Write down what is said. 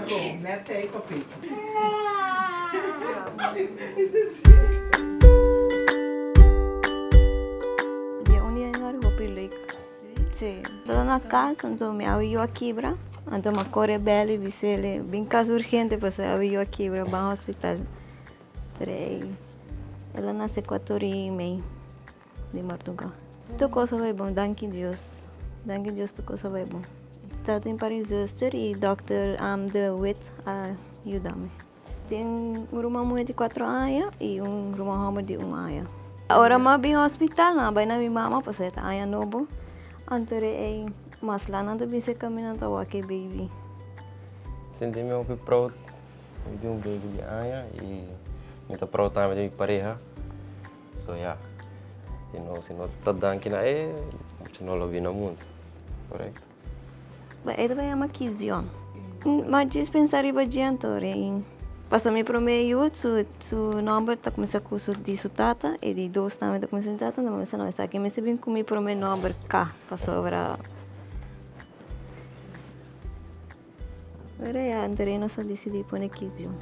Net bon, net tijd pa pecho. Dia un di januari hopi leuk. Si. Todo na cas anto mi awe yu a kibra anto mi a core bel y bisele bin cas urgente pasobra awe yu a kibra ban hospital. Pero ey el a nace cuater y mey. Di marduga. Tur cos a bay bon, danki Dios. Danki Dios tur cos a bay bon. Ta tin par di zuster y dokter De Wit a yuda mi. Tin un ruman muhe di cuatro aña y un ruman homber di un aña. Ora mi a bin hospital nan a bay na mi mama pasobra e ta aña nobo. Anto ey mas la nan ta bin cerca mi nan ta wak e baby. Sinti mi hopi proud mi tin un baby di aña y mi ta proud tambe di mi pareha. So ya, si no si no ta danki na e, mucha no lo bini na mundu, korekto? Ba e ta yama Kizion. Ma djis pensa riba dje anto rei. Pasobra mi prome yu su su nomber ta kuminsa ku su di su tata e di dos tambe ta kuminsa di tata anto mi pensa no esaki mester bin ku mi prome nomber K pasobra pero ya anto rei nos a disidi pone Kizion.